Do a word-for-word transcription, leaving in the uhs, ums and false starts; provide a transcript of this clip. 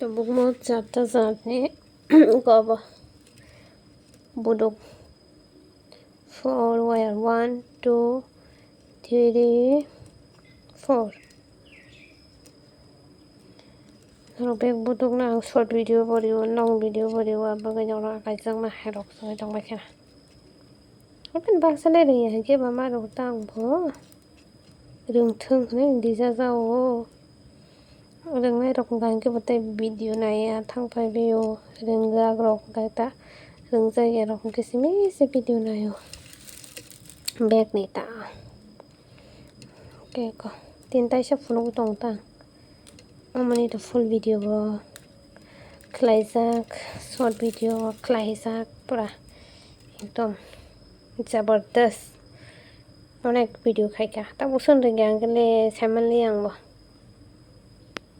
Tabukmo charta jatni kobo buduk. Four wire, one, two, three, four. Norok bek buduk no ang short video bo rio, long video bo rio, abo bagwi norok akaijakma hai rok songwi tongbai khena. Open baksa le ringya hinkhe ba ma rok tang bo. Rwngthwng hwnwi rijajao. Rwngnairok hwnkha hinkhe bo tei video naiya thang phaibaio, rwngjakrok hwnkhe ta rwngjakya rok hwnkhe simi se video naio. Bag ni ta. Khe ko tin taisa phunugwi tongo ta. Omoni to full video bo khlaijak, short video khlaijak pura ekdom jabardast. Onek video khaikha. Tabuk swn rwngya ang le saimanli ang bo.